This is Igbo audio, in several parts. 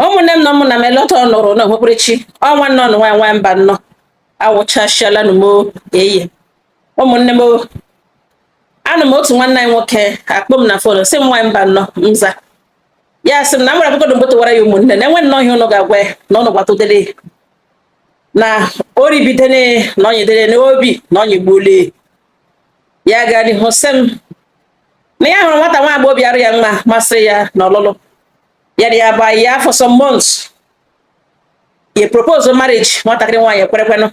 Ụmụnne m na ụmụnna m, elọta nụrụ na okpukperechi ọnwa nnọọ nwa nwa mba nnọọ awụchasịala m eyi. Ụmụnne m, anụ m otu nwanne anyị nwoke akpọ m na phone, sị m, "Nwa mba nnọọ." Mza ya sị m na m nwere akụkọ mgbe tụwara ya. Ụmụnne, na enwe nnọọ ihe ụnụ ga-agwa ya na ụnụ gwatụdere na oribidene na ọnyedere n'obi na ọnyegbuole ya. Gaa n'ihu sị m na ya hụrụ nwata nwa agbọghọ arụ ya mma, masịrị ya n'ọlụlụ ya dị ya bụ ya for some months. Ya propose marriage, nwatakịrị nwaanyị ekwerekwenụ.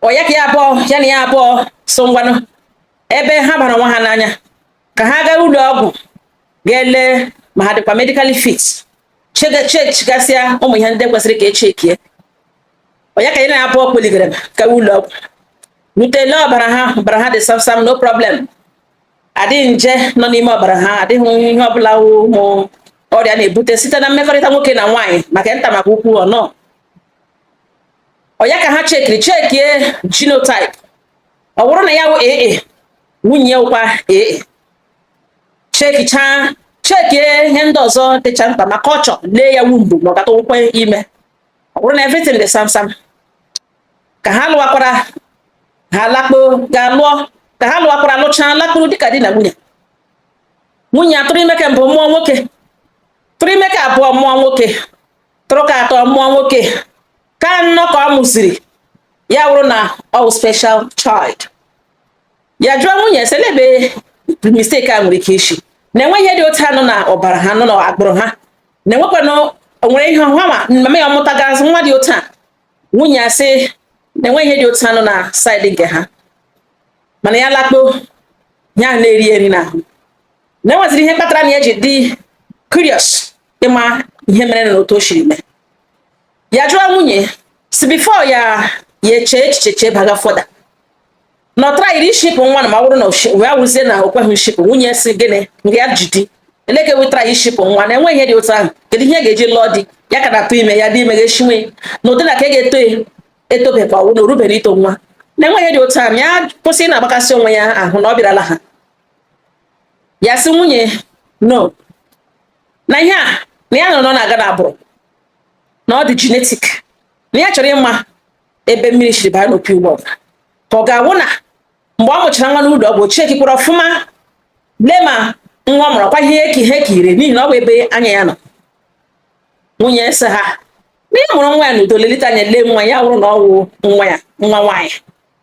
Ọ ya ka ya abụọ, ya na ya abụọ so ngwanụ ebe ha bara onwe ha n'anya ka ha gaa ụlọ ọgwụ ga-ele ma ha dịkwa medically fit, checkgasịa ụmụ ihe ndị kwesịrị ka echeckie. Ọ ya ka ya na ya abụọ kpeligere gawa ụlọ ọgwụ, rutele ọbara ha. Ọbara ha dị sam sam, no problem, adịghị nje nọ n'ime ọbara ha, adịghị ihe ọbụla ụmụ ọrịa na-ebute site na mmekọrịta nwoke na nwaanyị, maka nta maka ukwu ọnọ. Ọ ya ka ha checkiri, checkie genotype, ọ bụrụ na ya wụ AA, nwunye ya wụkwa AA. Checkichaa, checkie ihe ndị ọzọ dịcha mkpa maka ọ chọ lee ya wumbu ma ọ gata ụkwe ime. Ọ bụrụ na everything dị sam sam, ka ha lụwakwara, ha lakpo ga lụọ. Ka ha lụwakwara, lụchaa, lakpuru dịka di na nwunye. Nwunye atụrụ ime ka mbụ, mụọ nwoke. Tụrụ ime ka abụọ, mụọ nwoke. Tụrụ ka atọ, mụọ nwoke. Ka anọ ka ọ mụziri, ya wụrụ na ọ wụ special child. Ya jụọ nwunye sị ebe mistake a nwere ike isi na enwe ihe dị otu anụ na ọbara ha nọ n'agbụrụ ha, na enwekwanụ onwere ihe ha ma mama ya ọmụtagazi nwa dị otu a. Nwunye ya sị na enwe ihe dị otu anụ na side nke ha, mana ya lakpo ya na-eri eri n'ahụ na enweziri ihe kpatara na ya ji dị curious ịma ihe mere na otu o siri mee. Ya jụọ nwunye si before ya ya eche echiche chebaga further na ọ tryiri ishipụ nwa na ma ọ bụrụ na wee wụzie na o kweghị nshipụ. Nwunye si gịnị nga ya jidi eleke wetara ya ishipụ nwa na enwe ihe dị otu ahụ. Kedu ihe ga-eji lụọ di ya ka na-atụ ime ya dị ime ga-eshinwe na ụdị na ka ị ga-eto etobekwa ọwụ na orubere ito nwa na enwe ihe dị otu ahụ. Ya kwụsị na-agbakasị onwe ya ahụ na ọ bịarala ha. Ya sị nwunye no, na ihe a na ya nụrụ na ọ na-aga n'agbụrụ, na ọ dị genetic, na ya chọrọ ịma ebe mmiri siri baa n'opi ụgbọ, ka ọ ga-awụ na mgbe ọ mụchara nwa n'ụlọ ọgwụ, checkikwara ọfụma, lee ma nwa ọ mụrụ kwa ihe eke ihe kiri, n'ihi na ọ bụ ebe anya ya nọ. Nwunye sị ha na ya mụrụ nwa ya n'udo, lelite anya lee nwa ya, wụrụ na ọ wụ nwa ya nwa nwaanyị.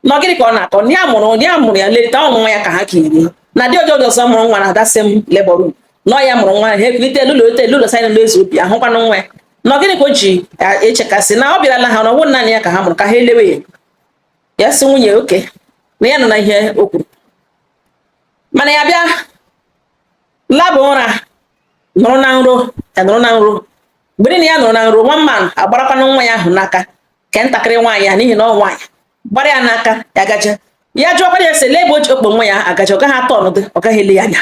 Na ọ gịnị ka ọ na-akọ? Na ya mụrụ, ya mụrụ ya, lelite ọ nwa ya ka ha kiri na dị ọjọọ ọzọ mụrụ nwa na that same labor room, na ọ ya mụrụ nwa ha ekulite lụlọ ote lụlọ sayị n'ụlọ eze obi ahụkwanụ nwa ya. Na ọ gịnị ka o ji echekasị na ọ bịarala ha, na ọ bụrụ naanị ya ka ha mụrụ, ka ha elewe ya. Ya sị nwunye oke na ya nọ na ihe o kwuru, mana ya bịa laba ụra, nọrọ na nro. Ya nọrọ na nro, mgbe niile ya nọrọ na nro, nwa mma agbarakwanụ nwa ya ahụ n'aka ke ntakịrị nwaanyị ya, n'ihi na ọ nwaanyị gbara ya n'aka ya gaje. Ya jụọkwara ya sị lee ebe o ji okpo nwa ya agaje, ọ gaghị atọ ọnọdụ, ọ gaghị ele ya anya.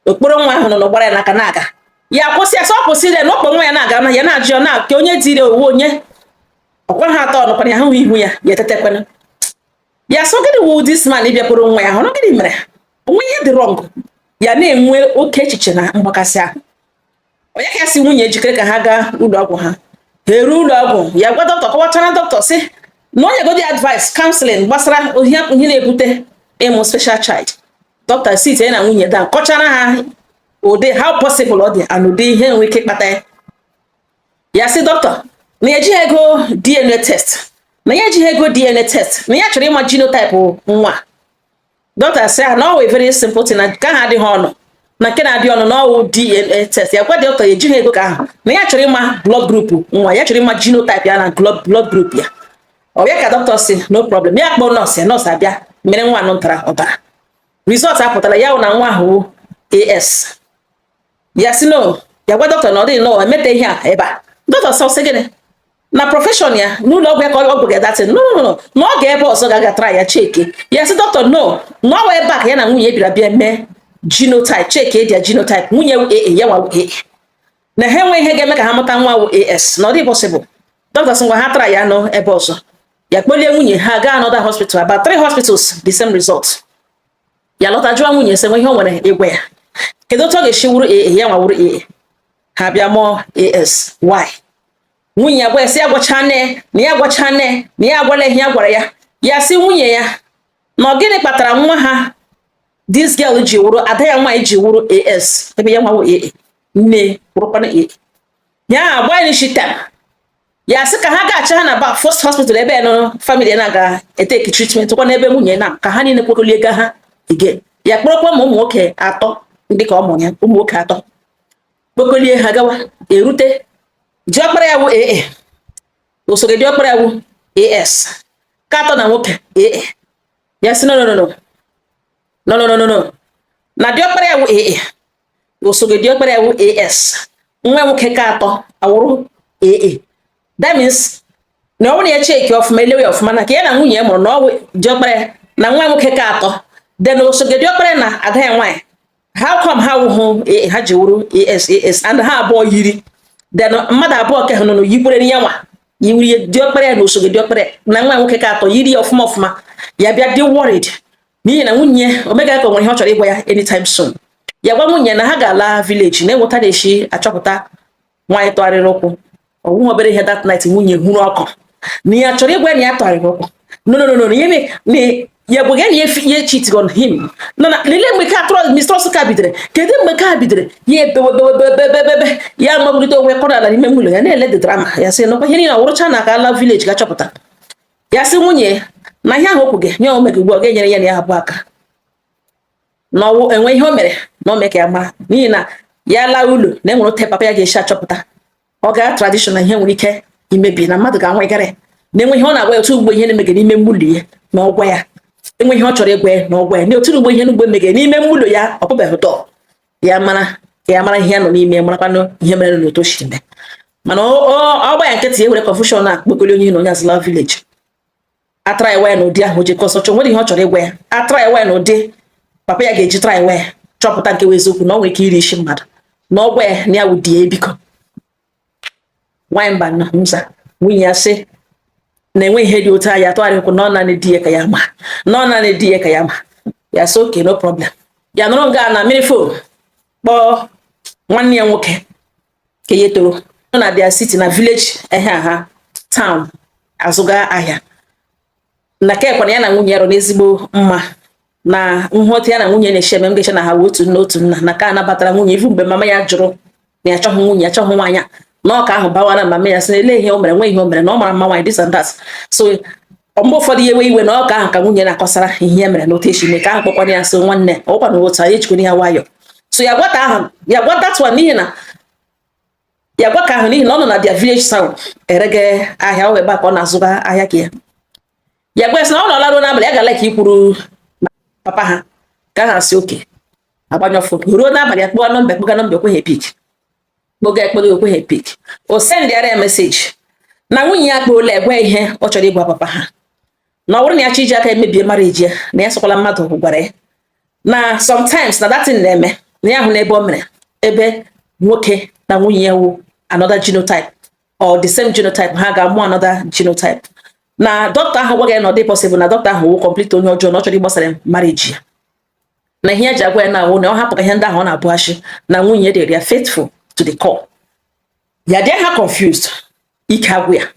Okporo nwa ahụ nọ na gbara ya n'aka na-aga. Ya kwụsị ya sị ọ kwụsịrị ya na okpo nwa ya na-aga na ya na-ajụ ya na ke onye dịrị owu onye ọkwa ha atọ ọnụkwana ya hụ ihu ya. Ya etetekwana, ya sọ gịnị wụ this man ịbịakwuru nwa ya hụrụ? Gịnị mere onwe ihe dị wrong? Ya na-enwe oke echiche na mgbakasị ahụ. Onye ka ya si nwunye ejikere ka ha gaa ụlọ ọgwụ. Ha ha eruo ụlọ ọgwụ, ya gwa dọkịta, kọwachara dọkịta sị na onye godi advice, counseling gbasara ihe ihe na-ebute ịmụ special child. Dọkịta sit ya na nwunye down, kọchara ha ụdị how possible ọ dị and ụdị ihe nwere ike ịkpata ya. Ya sị dọkịta na ya ejighị ego DNA test, na ya ejighị ego DNA test, na ya chọrọ ịma genotype nwa. Dọkịta sị ha na ọ wụ very simple thing, na nke ahụ adịghị ọnụ, na nke na-adị ọnụ na ọwụ DNA test. Ya gwa dọkịta ya ejighị ego ka ahụ, na ya chọrọ ịma blood group nwa, ya chọrọ ịma genotype ya na blood group ya. Ọ bịa ka dọkịta sị no problem. Ya kpọọ nọọsụ ya, nọọsụ abịa mere nwa anụ ntara ọbara. Result apụtara, ya wụ na nwa ahụ wụ AS. Ya sị no, ya gwa dọkịta na ọ dịghị no emete ihe a ebe a. Dọkịta sọ sị gịnị na profession ya n'ụlọ ọgwụ ya ka ọ gwụ ya datin. No, no, no, na ọ ga ebe ọzọ ga-aga try ya check. Ya sị dọkịta no, na ọ wụ ebe a ka ya na nwunye bịara bịa mee genotype, check ya genotype. Nwunye wụ AA, ya nwa wụ AA, na ha enwe ihe ga-eme ka ha mụta nwa wụ AS, na ọ dị possible. Dọkịta sị ngwa, ha try ya nọ ebe ọzọ. Ya kpolie nwunye ha gaa another hospital, about three hospitals, the same result. Ya lọta, jụọ nwunye sị nwe ihe o nwere ịgwa ya, kedu otu ọ ga-esi wuru AA, ya nwa wuru AA. Ha bịa mụọ AS. Why? Nwunye ya gwa ya sị ya gwacha nne na ya gwacha nne na ya agwala ihe ya gwara ya. Ya sị nwunye ya na ọ gịnị kpatara nwa ha, this girl, ji wụrụ ada ya nwaanyị, ji wụrụ AS, ebe ya nwa wụ AA, nne wụrụkwana AA? Ya agba ya n'isi tem. Ya sị ka ha ga-acha ha na ba first hospital ebe ya nọ, family na-aga eteki treatment kwa n'ebe nwunye na ka ha niile kwekolie ga ha again. Ya kpọrọkwa ma ụmụ nwoke atọ ndị ka ọ mụrụ ya, ụmụ nwoke atọ, kpokolie ha gawa. Erute, diọkpara ya wụ AA, osote diọkpara ya wụ AS, ka atọ na nwoke AA. Ya sị, "No, no, no, no, no, no, no, no, no, na diọkpara ya wụ AA, osote diọkpara ya wụ AS, nwa nwoke ka atọ awụrụ AA." That means na ọ bụrụ na ya cheki ọfụma, elewe ya ọfụma, na ka ya na nwunye ya mụrụ, na ọ wụ diọkpara ya na nwa nwoke ka atọ, then osote diọkpara ya na ada ya nwaanyị, how come ha wụhụ AA, ha ji wụrụ AS AS, and ha abụọ yiri? Then mmadụ abụọ ke ha nọ yikwere ya nwa, yiri diọkpara ya na osote diọkpara ya na nwa nwoke ka atọ, yiri ya ọfụma ọfụma. Ya bịa dị worried n'ihi na nwunye omega ka o nwere ihe ọ chọrọ ịgwa ya anytime soon. Ya gwa nwunye na ha ga-ala village na-enweta na-eshi achọpụta nwaanyị tụgharịrị ụkwụ ọwụghị obere ihe. That night, nwunye hụrụ ọkụ na ya chọrọ ịgwa ya na ya tụgharịrị ụkwụ. No, no, no, no, ihe na ya bụ ya na ya cheating on him. No, na lelee mgbe ka atụrụ mistrust ka bidoro, kedu mgbe ka bidoro ya ebewe bewe bewe bewe bebe, ya magburite onwe kọrọ ala n'ime ụlọ ya na-ele the drama. Ya sị nọkwa ihe niile ọwụrụcha na ka ala village ga chọpụta. Ya sị nwunye na ihe ahụ okwu gị nye o mege ugbu a, ọ ga-enyere ya na ya abụọ aka na ọwụ enwe ihe o mere na o mee ka ya mara, n'ihi na ya laa ụlọ na enwere ote papa ya ga-esi achọpụta. Ọ gaa traditional, ihe nwere ike imebi na mmadụ ga-anwa ịgara ya na enwe ihe ọ na-agwa ya otu ugbo ihe na-emege n'ime mmụlọ ya na ọgwa ya, enwe ihe ọ chọrọ ịgwa ya na ọgwa ya na otu ugbo ihe n'ugbo emege n'ime mmụlọ ya, ọ pụbeghị ụtọ ya mara ka ya mara ihe ya nọ n'ime, marakwanụ ihe mere na otu o siri mee. Mana ọ gba ya nkịtị, e were confusion na akpọkọli onye na onye azụla village atara ya n'ụdị ahụ o ji kọsọ chọ nwere ihe ọ chọrọ ịgwa ya, atara ya n'ụdị papa ya ga-eji try wee chọpụta nke wụ eziokwu, na ọ nwere ike iri isi mmadụ na ọgwa ya na ya wụ di ya. Ebiko nwaanyị mba nọ nza, nwunye ya sị na enwe ihe dị otu anya atụgharịkwu, na ọ naanị di ya ka ya ma, na ọ naanị di ya ka ya ma. Ya sị, "Okay, no problem." Ya nụrụ nga na mmiri phone kpọọ nwanne ya nwoke ka ya toro nọ na their city na village ehe ha town azụga ahịa, na ka ekwana ya na nwunye ya rọ n'ezigbo mma, na nghọta ya na nwunye na-eshi eme m na ha wụ otu nne otu nna, na ka anabatara nwunye ifu mgbe mama ya jụrụ na ya achọghị nwunye, achọghị nwaanyị a, na ọka ahụ bawa na mama ya sị na ele ihe o mere, nwe ihe o mere, na ọ mara mma nwaanyị, this and that. So mgbe ụfọdụ ya ewe iwe na ọka ahụ ka nwunye na-akọsara ihe ya mere na otu esi mee ka ahụ kpọkwana ya, so nwanne ọkwa na otu anyị ejikwana ya nwayọ. So ya gwata ahụ, ya gwa that one, n'ihi na ya gwa ka ahụ, n'ihi na ọ nọ na their village town erege ahịa, ọ ebe a ka ọ na-azụga ahịa ka ya. Ya gwa ya sị na ọ nọ laruo n'abalị, ya ga-ala ka ikwuru papa ha, ka ha si oke agbanyụ phone. Ruo n'abalị, akpọga nọmba, ekpọga nọmba, ekweghị pick, kpọga, ekpọga, ekweghị pick. O sendịara ya message na nwunye ya kpoola egwe ihe ọ chọrọ ịgwa papa ha, na ọ bụrụ na ya chọ iji aka emebie marriage ya, na ya sọkwala mmadụ gwara ya na sometimes na that thing na-eme, na ya hụ n'ebe o mere ebe nwoke na nwunye ya wụ another genotype or the same genotype, ha ga-amụ another genotype, na dọkịta ahụ gwaghị ya na ọ dị possible, na dọkịta ahụ wụ complete onye ọjọọ, na ọ chọrọ ịgbasara marriage ya, na ihe ya ji agwa ya na awụ na ọ hapụga ihe ndị ahụ ọ na-abụghachi, na nwunye dịrị ya faithful to the core. Ya dị ha confused, ike agwụ ya.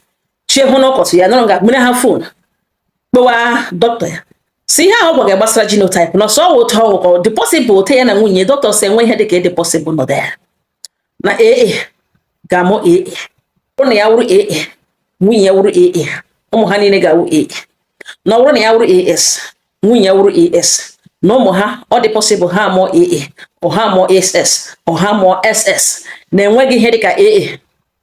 Chi hụ n'ụkọtụ, ya nọrọ nga mmiri ha phone kpọwa dọkịta ya, si ihe ahụ ọ gwaga gbasara genotype na ọsọ ọwụ otu ọwụ ka ọ dị possible ote ya na nwunye. Dọkịta sị enwe ihe dị ka ịdị possible nọdụ ya na AA ga-amụ AA, ọ na ya wụrụ AA, nwunye ya wụrụ AA, ụmụ ha niile ga-awụ AA, na ọ bụrụ na ya wụrụ AS, nwunye ya wụrụ AS, na ụmụ ha, ọ dị possible ha mụọ AA, ọ ha mụọ SS, ọ ha mụọ SS, na enweghị ihe dịka AA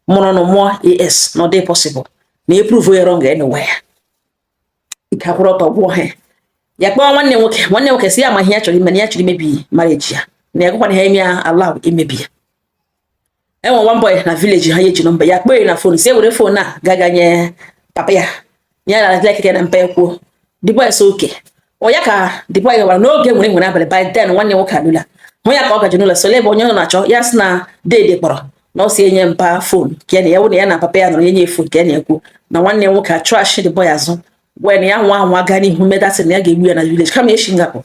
mụrụ na mụọ AS, na ọ dị possible, na eprove ya wrong anywhere. Ike akwụrụ ọtọ gwụọ ha. Ya kpọọ nwanne nwoke, nwanne nwoke si ya ma ihe ya chọrọ ime, na ya chọrọ imebi marriage ya, na ya gwakwana ha eme ya allow imebi ya. Enwe one boy na village ha, ya eji nọmba ya, kpọọ ya na phone, si ewere phone a gaga nye papa ya, ya na ekeke na mpa ya kwuo. The boy sị okay. Ọ ya ka the boy gwara n'oge nwere nwere abalị. By then nwanne nwoke alụla hụ ya ka ọ gaje n'ụlọ, so ebe onye ọ na-achọ ya, sị na dede kpọrọ na ọ si enye mpa phone ka ya na ya wụ na ya na papa ya nọrọ, ya nye phone ka ya na-ekwu, na nwanne nwoke achụghachi the boy azụ wee na ya nwa anwa gaa n'ihu medatị na ya ga-egbu ya na village kama eshi ngapụ.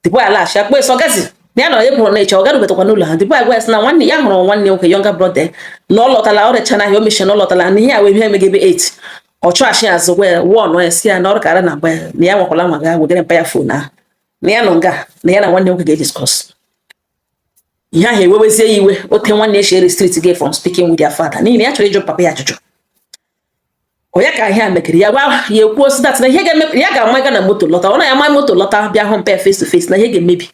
The boy alaghachi, akpọ eso gazi. Na ya nọrọ ebụrụ na-eche, ọ garubetakwa n'ụlọ ha. Dịbụ agwa ya sị na nwanne ya hụrụ, nwanne nwoke, younger brother, na ọ lọtala, ọ recha n'ahịa, o mechie na ọ lọtala, na ihe a wee ihe emegebe 8. Ọ chọghachi azụ, gwa ya wụọ ya, si ya na ọrụ kara na agba ya, na ya nwakwala nwa ga wegara mpa ya phone ahụ, na ya nọ nga, na ya na nwanne nwoke ga-ediscuss ihe ahụ. Ewewezie ya iwe ote nwanne ya shi restrict gị from speaking with their father, n'ihi na ya chọrọ ịjụ papa ya ajụjụ. Ọ ya ka ihe a mekere ya gwa ya, ekwuo sị that na ihe ga-eme, ya ga-ama na moto lọta, ọ na ya ama moto lọta, bịa hụ mpa ya face to face, na ihe ga-emebi.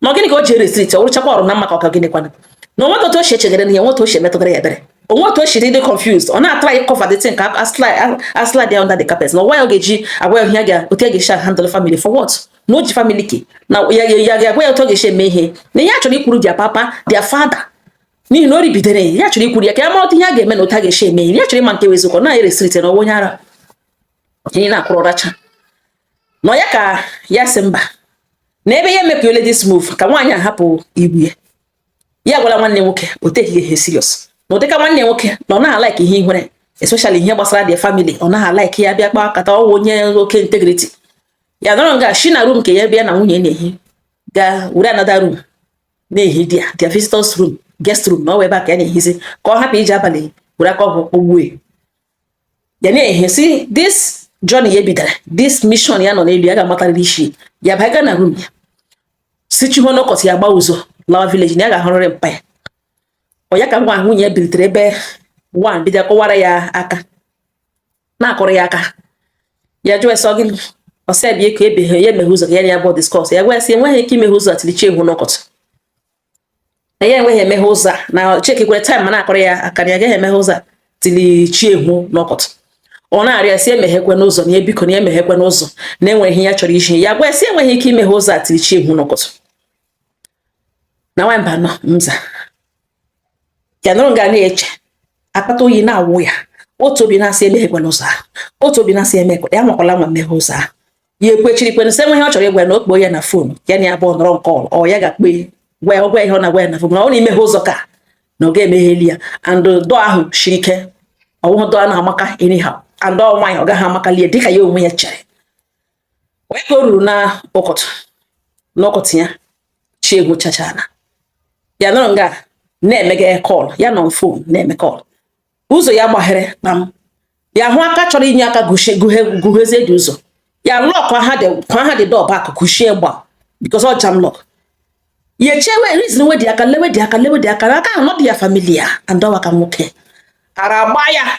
Na ọ gịnị ka o ji restrict? Ọ rụchakwa ọrụ na mma ka ọ ka gịnị kwana? Na onwe otu o si echegara na ihe, onwe otu o si emetụtara ya ebere, onwe otu o si dị confused, ọ na-atry cover the thing ka a slide under the carpet. Na ọnwa ya ọ ga-eji agwa ya ihe ya ga otu ya ga-esi handle family for what? Na o ji family ke na ya ga-agwa ya otu ọ ga-esi eme ihe, na ihe a chọrọ ikwuru their papa, their father, n'ihi na o ribidere ya, chọrọ ikwuru ya ka ya mara otu ihe a ga-eme na otu a ga-esi eme ihe. Ya chọrọ ịma nke bụ eziokwu. Ọ na restrict na ọwa onye ara ihe na-akwụrụ racha nọ ya ka ya sị mba, na ebe ya emepiole this move ka nwaanyị a hapụ igbu ya. Ya gwara nwanne nwoke o teghị ihe serious, na ụdịka nwanne nwoke na ọ naghị like ihe ihere, especially ihe gbasara their family. Ọ naghị like ya bịa kpaa akata, ọwụ onye oke integrity. Ya nọrọ nga shi na room nke ya bịa na nwunye na-ehi, gaa were another room na-ehi dia, their visitors room, guest room, na ọ wụ ebe a ka ya na-ehizi, ka ọ hapụ iji abalị were aka ọgwụ kpọgbuo ya. Ya na-ehi si this journey ya bidoro, this mission ya nọ n'elu ya, ga-amatarịrị isi ya. Baga na room ya, si chihu n'ụkọtụ, ya gba ụzọ lawa village, na ya ga-ahụrịrị mpa ya. Ọ ya ka nwa nwunye ya bilitere ebe one bido kọwara ya aka, na-akọrọ ya aka. Ya jụọ ese gịnị, ọsị ya bịa ka ebeghe ya, emeghe ụzọ ka ya na ya bụ discuss. Ya gwa ya sị enweghị ike imeghe ụzọ atili chi ehu n'ụkọtụ, na ya enweghị emeghe ụzọ a, na chekikwere time, ma na-akọrọ ya aka na ya agaghị emeghe ụzọ a tili chi ehu n'ụkọtụ. Ọ na-arịọ sị emeghekwe n'ụzọ, na ya biko, na ya emeghekwe n'ụzọ, na enweghị ihe ya chọrọ iji ya. Gwa ya sị enweghị ike imeghe ụzọ a tili chi ehu n'ụkọtụ. Na nwamba nọ nza ya nụrụ nga na-eche, akpata oyi na-awụ ya. Otu obi na-asị emeghekwe n'ụzọ ahụ, otu obi na-asị emekwe ya nwakwala nwa mmeghe ụzọ ahụ. Ya ekwechirikwe sị enweghị ọ chọrọ ịgwa ya, na o kpoo ya na phone, ya na ya abụọ nọrọ nke ọ ya ga-akpe gwa ya, ọgwa ya ihe ọ na-agwa ya na phone, na ọ na-emeghe ụzọ ka na ọ ga-emegheli ya. And door ahụ shiri ike, ọwụhụ door na-amaka anyhow, and ọ nwaanyị ọ gaghị amakali ya dịka ya onwe ya chere. Wee ka o ruru na ụkọtụ n'ụkọtụ ya, chi egwu chachana, ya nọrọ nga na-emege call, ya nọ phone na-eme call, ụzọ ya gbaghere kpam. Ya hụ aka chọrọ inye aka gughezie dị ụzọ, ya lock ha dị kwa ha dị door back, gushie gbam, because ọ jam lock. Ya echewe reason we dị aka lewe dị aka lewe dị aka aka ahụ nọ dị ya familiar and ọwa ka nwoke ara agba ya.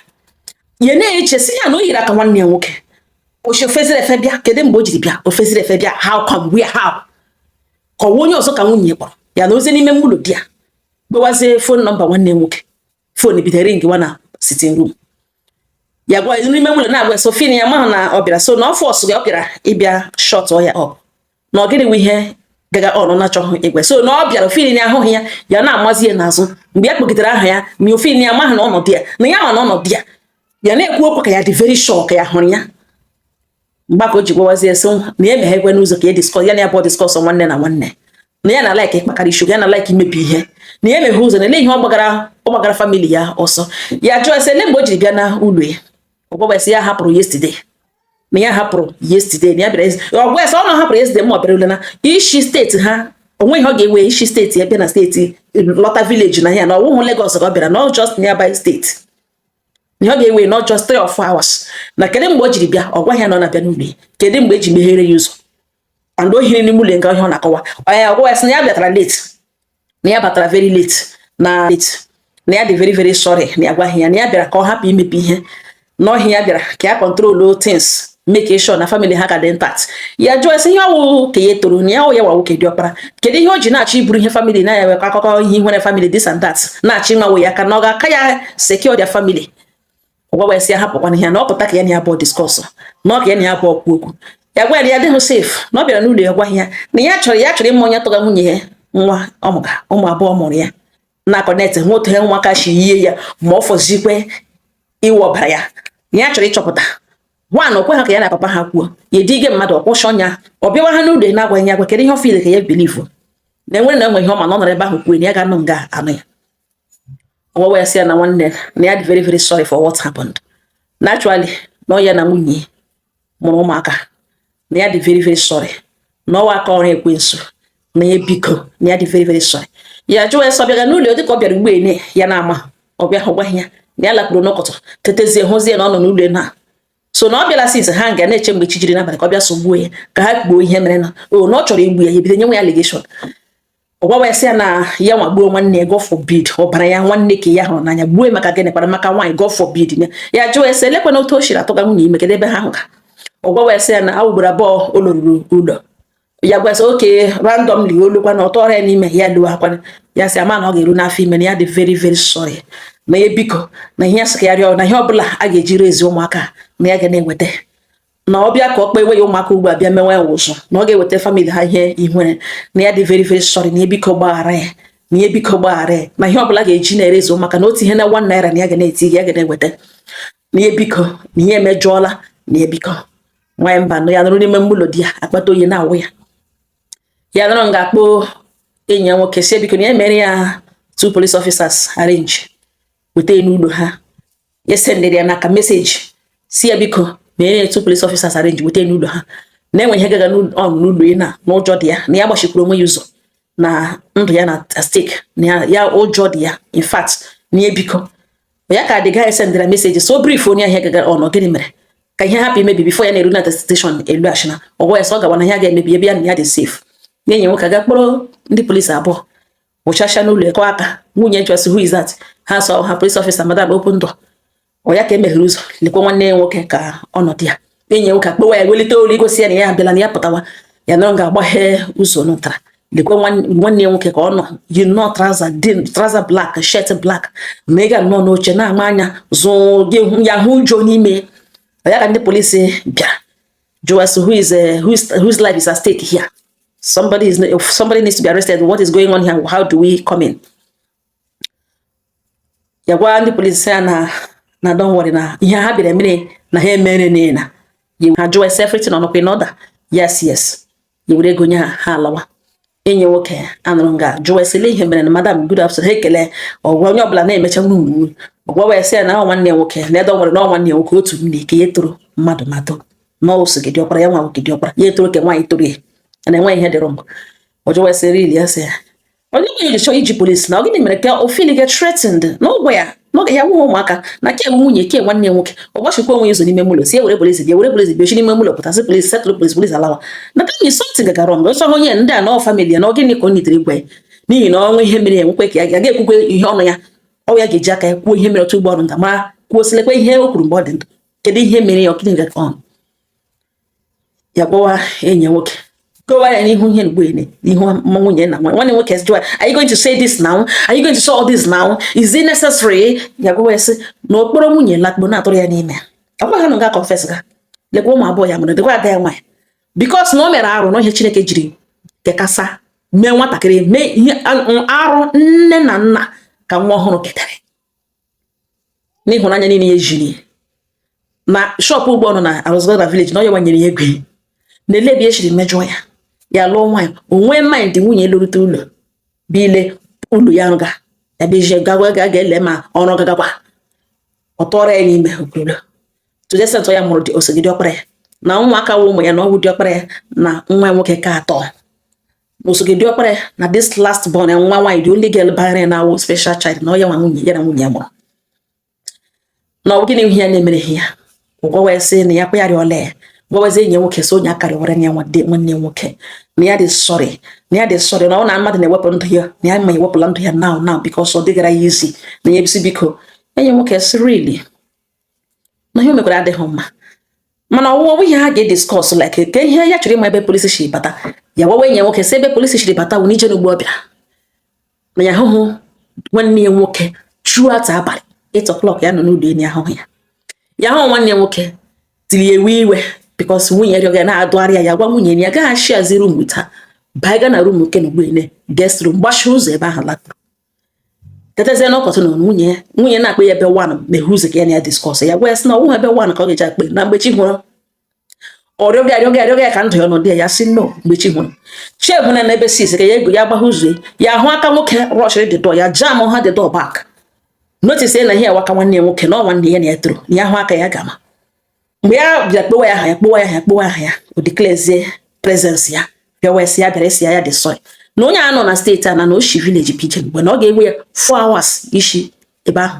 Ya na-eche si ya na o yiri aka nwanne ya nwoke ochi ofeziri efe bịa. Kedu mgbe o jiri bịa ofeziri efe bịa? How come? Where? How? Ka ọwa onye ọzọ ka nwunye kpọrọ ya na ozie n'ime ụlọ di ya, gbewazie phone number nwanne ya nwoke. Phone bidoro ring wa na sitting room. Ya gwa n'ime ụlọ na-agwa Sofia ya mahụ na ọ bịara, so na ọ force gị, ọ bịara ịbịa shut ya up, na ọ gịnị wụ ihe gaga ọnụ na-achọghị igwe, so na ọ bịara ofin ya ahụghị ya, ya na-amazi ya n'azụ. Mgbe ya kpọgidere aha ya ma ofin ya amaghị na ọnọdụ ya, na ya ma na ọnọdụ ya, ya na-ekwu okwu ka ya dị very sure ka ya hụrụ ya. Mgbe ka o ji gwawazie sị na ya emeghekwe n'ụzọ ka ya discuss, ya na ya bụ discuss nwanne na nwanne, na ya na like ịkpakarị isi, ya na like imebi ihe, na ya emeghe ụzọ, na ele ihe ọ gbagara family ya ọsọ. Ya jụọ sị ele mgbe o jiri bịa na ụlọ ya. Ọ gwa sị ya hapụrụ yesterday, na ya hapụrụ yesterday, na ya bịara. Ọ gwa sị ọ na hapụrụ yesterday, ma ọ bịara ule na ishi steeti ha, onwe ihe ọ ga-ewe ishi steeti ya bịa na steeti lọta village, na ya na ọwụhụ Lagos ka ọ bịara, na ọ just nearby steeti, na ọ ga-ewe not just 3 or 4 hours. Na kedu mgbe o jiri bịa? Ọ gwaghị ya na ọ na-abịa n'ụlọ ya. Kedu mgbe eji meghere ya ụzọ and o hiri n'ime ụlọ nga ihe ọ na-akọwa ya? Ọ gwa ya sị na ya bịatara late, na ya batara very late, na late, na ya dị very very sorry, na ya gwaghị ya na ya bịara ka ọ hapụ imebi ihe n'ọhịa, ya bịara ka ya control things, make sure na family ha ka dị intact. Ya jụọ sị ihe ọwụ ka ya toro na ya ọ ya wa nwoke dị ọkpara, kedu ihe o ji na-achọ iburu ihe family na ya nwekwa akụkọ ihe nwere family this and that, na-achọ ịnwawe ya ka na ọ ga-aka ya secure their family. Ọgwa sị ya hapụkwana ihe, na ọ pụta ka ya na ya abụọ discuss, na ọ ka ya na ya abụọ kwuo okwu. Ya gwa ya na ya adịghị safe, na ọ bịara n'ụlọ ya gwa ya na ya chọrọ ịma onye tụga nwunye ya nwa ọmụga ụmụ abụọ mụrụ ya na connect nwa otu ụmụaka si yie ya, ma ọ fọzikwe iwe ọbara ya, na ya chọrọ ịchọpụta one okwe ha ka ya na papa ha kwuo. Ya edige mmadụ ọkwụsị ọnya, ọ bịawa ha n'ụlọ na-agwaghị ya agwa. Kedu ihe ọ feel ka ya believe na enwere na enwe ihe ọma na ọ nọrọ ebe ahụ kwuo na ya ga-anọ nga anụ ya. Ọgwa ya sị ya na nwanne na ya dị very very sorry for what happened. Naturally, na ọ ya na nwunye mụrụ ụmụaka, na ya dị very very sorry, na ọwa aka ọrụ ekwensu. Na ya biko, na ya dị very very sorry. Ya jụọ ya sọ bịaga n'ụlọ dịka ọ bịara ugbo ene ya na-ama ọ bịa hụ gwaghị ya na ya lakpuru n'ụkọtụ tetezie hụzie na ọ nọ n'ụlọ na so na ọ bịala since ha nga na-eche mgbe chi jiri n'abalị ka ọ bịa sogbuo ya, ka ha kpuo ihe mere na o na ọ chọrọ igbu ya. Ya ebido nyenwe ya allegation. Ọ gwawa ya sị ya na ya nwa gbuo nwanne ya, God forbid, ọbara ya, nwanne ka ya hụrụ n'anya, gbuo maka gịnị kpara maka nwaanyị, God forbid. Ya ya jụọ ya sị elekwana otu o siri atụga nwunye ime, kedu ebe ha hụga? Ọ gwawa ya sị ya na a ugboro 2 o loruru ụlọ. Ya gwa sị oke randomly olukwa na ọtọ ọrịa n'ime ya luo akwana. Ya sị ama na ọ ga-eru n'afọ ime, na ya dị very very sorry, na ya biko, na ihe ya sị ka ya rịọ, na ihe ọbụla a ga-eji rezi ụmụaka na ya ga na-eweta, na ọ bịa ka ọ kpewe ya ụmụaka ugbu a bịa mewe ya ụzụ, na ọ ga-eweta family ha ihe ihere, na ya dị very very sorry, na ya biko gbaghara ya, na ya biko gbaghara ya, na ihe ọbụla ga-eji na-erezi ụmụaka na otu ihe na 1 naira na ya ga na-eti, ya ga na-eweta, na ya biko, na ihe emejọọla, na ya biko. Nwaanyị mba nọ ya nọrọ n'ime mgbụlọ di ya, akpata oyi na-awụ ya. Ya nọrọ nga akpọ enyi ya nwoke si biko na ya mere ya two police officers arrange weta ya n'ụlọ ha. Ya sendịrị ya n'aka message si ya biko mere ya two police officers arrange weta ya n'ụlọ ha, na-enwe ihe gaga ọnụ n'ụlọ ya, na n'ụjọ dị ya, na ya gbachikwuru onwe ya ụzọ, na ndụ ya na stake, na ya ụjọ dị ya, in fact, na ya biko. Ya ka the guy sendịra message so brief onye ahịa gagara ọnụ gịnị mere ka ihe hapụ imebi before ya na-eru na station elu ashina. Ọgwa ya sọ ọ gawa na ihe ga-emebi ebe ya na ya dị safe. Na enyi nwoke aga kpọrọ ndị polisi abụọ wụchasịa n'ụlọ ekọ aka. Nwunye jụasị, "Who is that?" Ha sọ ha, "Police officer, madam, open door." Ọ ya ka emeghere ụzọ, lekwa nwanne ya nwoke ka ọnọdụ ya. Enyi ya nwoke akpọwa ya, welite olu igosi ya na ya abịala, na ya pụtawa. Ya nọrọ ga-agbaghe ụzọ n'ụtara, lekwa nwanne ya nwoke ka ọ nọ yi nnọọ trouser dị trouser black, shirt black, ma ị ga nnọọ n'oche na-ama anya zụ gị ya hụ ụjọ n'ime ya. Ka ndị polisi bịara jụwa sị, Who is whose life is at stake here? Somebody needs to be arrested. What is going on here? How do we come in?" Ya gwa ndị polisi sị ya na don't worry, na ihe ha bịara emere na ha emere na ha. Jụwa sị, "Everything ọnọkwa in order?" Yes." Ya were ego nye ha, ha alawa. Enyi nwoke anụrụ nga jụwa sị lee ihe mere na, "Madam, good afternoon." Ha ekele ọgwa onye ọbụla na-emecha nwuru ọgwa wee sị ya na ọ nwanne ya nwoke na ede nwere na ọ nwanne ya nwoke otu nne ka ya toro mmadụ ma too na ọ sogide ọkpara ya nwa nwoke ọkpara ya etoro ka nwaanyị toro ya na enweghị ihe dị wrong. Ọ jụwa sị, "Really?" Ya sị ya onye nwe ji chọọ iji polisi na ọ gịnị mere ka o feel get threatened na ụgwọ ya n'oge ya nwụghị ụmụaka na ke nwunye ke nwanne ya nwoke. Ọ gbachikwa onwe ya ụzọ n'ime ụlọ si ewere polisi bịa, were polisi bịa, ochi n'ime ụlọ pụtasị polisi settle polisi, polisi alawa, na that means something gara wrong. Ọsọ onye ndị a na ọ family ya na ọ gịnị ka ọ nitere igwe ya n'ihi na ọnwa ihe mere ya nwekwe ka ya ga-ekwukwe ihe ọnụ ya ọ ya ga-eji aka ya kwuo ihe mere otu ụgbọ ọrụ nta mara kwuo silekwa ihe o kwuru mgbe ọ dị ndụ, kedu ihe mere ya, ọ gịnị gara on. Ya gwawa enyi ya nwoke gowa ya n'ihu ihe mgbe ene n'ihu nwunye na nwanne nwoke jụwa, "Are you going to say this now? Are you going to say all this now? Is it necessary?" Ya gwawa ya sị na okporo nwunye lakpo na-atụrụ ya n'ime ọkwa ha nọ ga confess ga lekwa ụmụ abụọ ya mụrụ dịkwa ada ya nwaanyị because na o mere arụ na ihe Chineke jiri kekasa mee nwatakịrị mee ihe arụ nne na nna ka nwa ọhụrụ ketara n'ịhụnanya niile ya ejiri na shop ugbo nọ na Arụzọga village na ọ ya nwanyere ya ego na ele ebe echiri mejọọ ya. Ya lụọ nwaanyị, o nwee mind nwunye lụrute ụlọ bụ ile ụlọ ya ga ebe gawa ga ga-ele ma ọrụ gagakwa ọ tọrọ ya n'ime okwuru to the extent ya mụrụ dị osogide ọkpara ya na ụmụaka wụ ụmụ ya na ọwụ diọkpara ya na nwa ya nwoke ka atọ na osogide ọkpara ya na this last born ya, nwa nwaanyị, the only girl banyere ya na-awụ special child na ọ ya nwa nwunye ya na nwunye ya mụrụ na ọ bụ gịnị ihe ya na-emereghị ya. Ụgwọ wee sị na ya kwa ya rịọla ya gwawazi enyi ya nwoke sị onye akarịwara ya nwanne ya nwoke na ya dị sorry, na ya dị sorry, na ọ na mmadụ na-ewepụ ndụ ya na ya ma ewepụla ndụ ya now now because ọ dịgara ya izi na ya ebisi biko. Enyi ya nwoke sị really na ihe o mekwara adịghị mma, mana ọwụwa ihe ha ga-ediscuss like ka ihe ya chọrọ ịma ebe polisi shiri bata. Ya gwawa enyi ya nwoke sị ebe polisi shiri bata wụ n'ije n'ugbo ọ bịara na ya ahụhụ nwanne ya nwoke throughout abalị 8 o'clock ya nọ n'ụlọ enyi ahụhụ ya. Ya hụ nwanne ya nwoke tiri ya ewe iwe because nwunye rịọga ya na-adụgharị ya. Ya gwa nwunye ya gaghị ashiazi room with her, baiga na room nke na ugbo guest room, gbachie ụzọ ebe ahụ lakpuru tetezie n'ọkọtụ na nwunye ya. Nwunye na-akpọ ya ebe 1 meghe ụzọ ka ya na ya discuss. Ya gwa ya sị na ọwụghị ebe 1 ka ọ ga-eji akpọ na mgbe chi hụrụ. Ọ rịọga arịọga arịọga ya ka ndụ ya nọdụ ya. Ya sị no, mgbe chi hụrụ chi ehụna na ebe 6 ka ya ego ya gbaghe ụzọ ya hụ aka nwoke rushiri the door. Ya jam ha the door back, notice na ihe awaka nwanne ya nwoke na ọ nwanne ya na ya toro na ya hụ aka ya gama. Mgbe ya bịara kpewa ya aha ya, kpewa ya aha ya, kpewa aha ya, o declarezie presence ya, bịa wee sị ya bịara isi ya ya dị sorry Na onye a nọ na steeti a na oshi village pije mgbe na ọ ga-ewe ya 4 hours isi ebe ahụ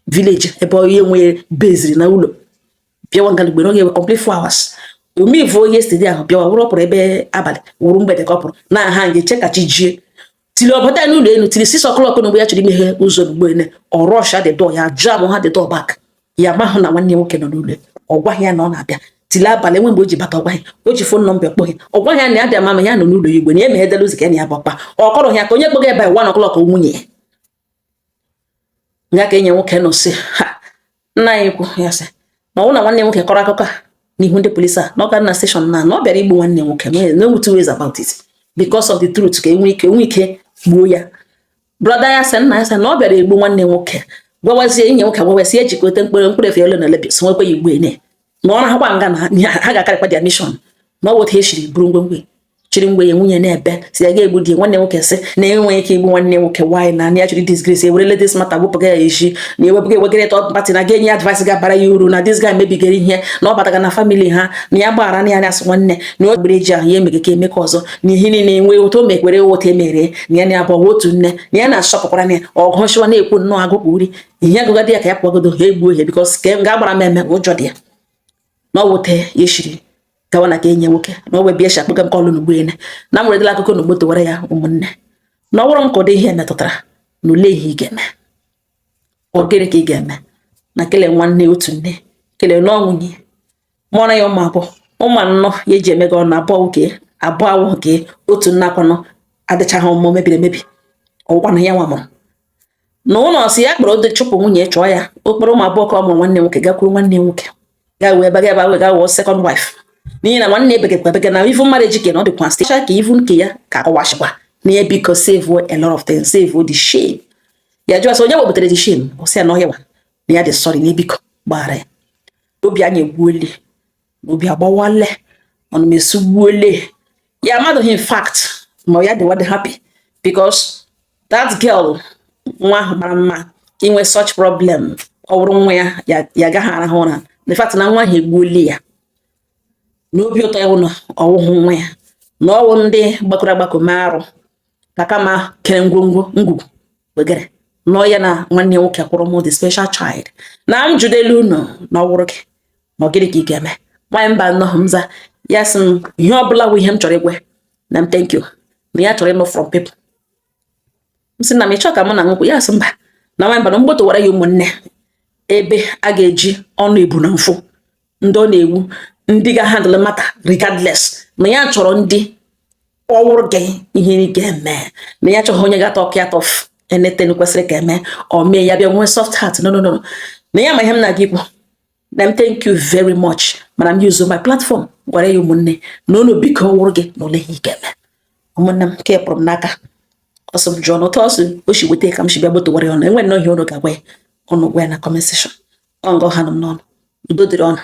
village ebe onye nwe beziri na ụlọ bịawa Ngalugbe, na ọ ga-ewe complete 4 hours. Omivuo yesterday ahụ bịawa wụrụ, ọ pụrụ ebe abalị wụrụ mgbede ka ọ pụrụ na ha ga-eche ka chi jie tili ọbata n'ụlọ elu tili 6 o'clock. Na mgbe ya chọrọ imeghe ụzọ n'ugbo ene, ọ rush the door, ya jam ha the door back. Ya mahụ na nwanne nwoke nọ n'ụlọ. Ọ gwaghị ya na ọ na-abịa tili abalị. Enwe mgbe o ji bata, ọ gwaghị. O ji phone number kpọghị, ọ gwaghị ya na ya bịa mama ya nọ n'ụlọ ya igwe na ya emeghedela ụzọ ka ya na ya bụ ọkpa. Ọ kọrọ ya ka onye kpọga ebe 1 o'clock nwunye ya ya ka enyi nwoke nọ sị ha nna anyị kwu ya sị na ọ bụrụ na nwanne nwoke kọrọ akụkọ a n'ihu ndị polisi a na ọ gara na station na ọ bịara igbu nwanne nwoke. No two ways about it, because of the truth ka enwe ike gbuo ya. Brother ya sị nna ya sị na ọ bịara egbu nwanne nwoke, gwawazie enyi nwoke, gwawazie ya ejikọta mkpụrụ mkpụrụ efe ole na ole si nwekwa ya igbu ene na ọ rahụkwa nga na ha ga-akarịkwa their mission na ọ bụ otu e siri buru ngwongwo chịrị ngwe ya. Nwunye na-ebe si ya ga-egbu di nwanne nwoke, sị na enweghị ike igbu nwanne nwoke. Nwaanyị na ya chọrọ disgrace ewerele this matter wepụga ya eji na ewepụga ewegere third party na ga-enye advice ga-abara ya uru na this guy mebigara ihe na ọ bataga na family ha na ya gbaghara na ya asị nwanne na o gbere ji ahụ ya emege ka eme ka ọzọ na ihe niile enwe otu o mekwere otu emere na ya na abụọ otu nne na ya na-asọpụkwara na ya ọgụ na-ekwu nnọọ agụkpụ uri ihe agụgadị ya ka ya pụọgodo ha egbuo ihe because ka ga agbara m eme ụjọ dị ya na ọ wute ya eshiri gawa na ka enyi nwoke na ọ wee bịa akpụga m kọlụ n'ugbo ene na m weredela akụkọ n'ugbo towara ya. Ụmụnne, na ọ bụrụ m ka ụdị ihe metụtara na ole ihe ị ga-eme, ọ gịnị ka ị ga-eme na kele nwanne otu nne kele nụọ nwunye mụọrọ ya ụmụ abụọ, ụmụ anọ ya eji eme gị ọnụ abụọ nwoke abụọ awụ nke otu nne akwanụ adịchaghị ụmụ mebiri emebi ọgwụkwanụ ya nwa mụrụ na ụlọ si ya kpọrọ ode chụpụ nwunye chụọ ya okporo ụmụ abụọ ka ọ mụrụ nwanne nwoke gakwuru nwanne nwoke ga wee ebe ga ebe ga wụọ second wife, n'ihi na nwanne ebegekwa ebege na even marriage ke na ọ dịkwa stage ka even nke ya ka akọwashikwa na ya biko save a lot of things, save the shame. Ya jụọ sị onye wepụtara the shame, ọ sị ya na ọhịa na ya dị sorry na ebiko gbaghara ya. Obi anyị egbuole, obi agbawale, ọnụ m esugbuole ya amadụghị. In fact, ma ya dịwa dị happy because that girl, nwa ahụ mara mma inwe such problem, ọ bụrụ nwa ya ya agaghị arahụ ụra. In fact, na nwa ahụ egbuole ya n'obi ụtọ ya wụ na ọwụhụ nwa ya na ọwụ ndị gbakọrọ agbakọ mee arụ ka kama kere ngwongwo ngwugwu wegere nọọ ya na nwanne ya nwoke kwụrụ m the special child na m jụdelu unu na ọwụrụ gị ma ọ gịnị ka ị ga-eme. Nwaanyị mba nnọọ m za ya sị m ihe ọbụla bụ ihe m chọrọ igwe na m thank you na ya chọrọ ịnụ from people. M sị na m ịchọ ka mụ na nwokwu ya sị mba na nwaanyị mba na mgbotowara ya ụmụnne ebe a ga-eji ọnụ ebu na mfụ ndị ọ na-ewu ndị ga-handle matter regardless na ya chọrọ ndị ọwụrụ gị ihe ị ga-eme na ya chọghị onye ga-ata ọkụ ya tọf anything kwesịrị ka eme ọ mee ya bịa nwee soft heart. No, no, no, na ya ma ihe m na-aga ikwu na m thank you very much, mana m use my platform gwara ya ụmụnne na unu biko wụrụ gị na ole ihe ị ga-eme. Ụmụnne m nke pụrụ m n'aka ọsọ m jụọ na otu ọsọ o si weta ka m si bịa gbotowara ya ọnụ enwe nnọọ ihe unu ga-agwa ya, unu gwa ya na comment section. Ọ ngọ ha nọ m n'ọnụ. Udo dịrị ọnụ.